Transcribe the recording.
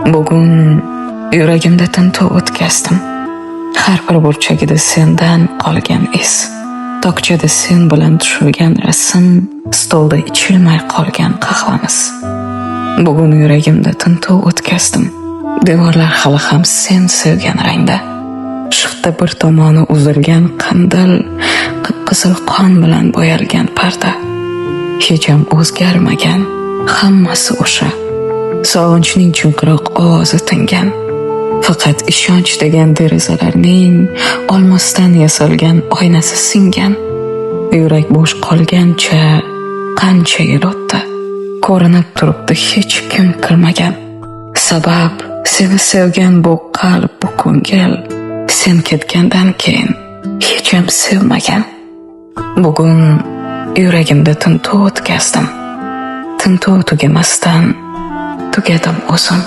Bugun yuragimda tintuv o'tkazdim. Har bir burchagida sendan qolgan iz. Tokchada sen bilan tushirgan rasm, stolda ichilmay qolgan qahvamiz. Bugun yuragimda tintuv o'tkazdim. Devorlar hali ham sen sevgan rangda. Shiftda bir tomoni uzilgan qandil, qip-qizil qon bilan bo'yalgan parda. Hecham o'zgarmagan, hammasi o'sha. Sog'inchning chinqiroq ovozi tingan. Faqat ishonch degan derazalarning olmosdan yasalgan oynasi singan. Yurak bo'sh qolgancha qancha yil o'tdi. Ko'rinib turibdi hech kim kirmagan. Sabab seni sevgan bu qalb, bu ko'ngil sen ketgandan keyin hecham sevmagan. Bugun yuragimda tintuv o'tkazdim. Tintuv tugamasdan tugadim o'zim.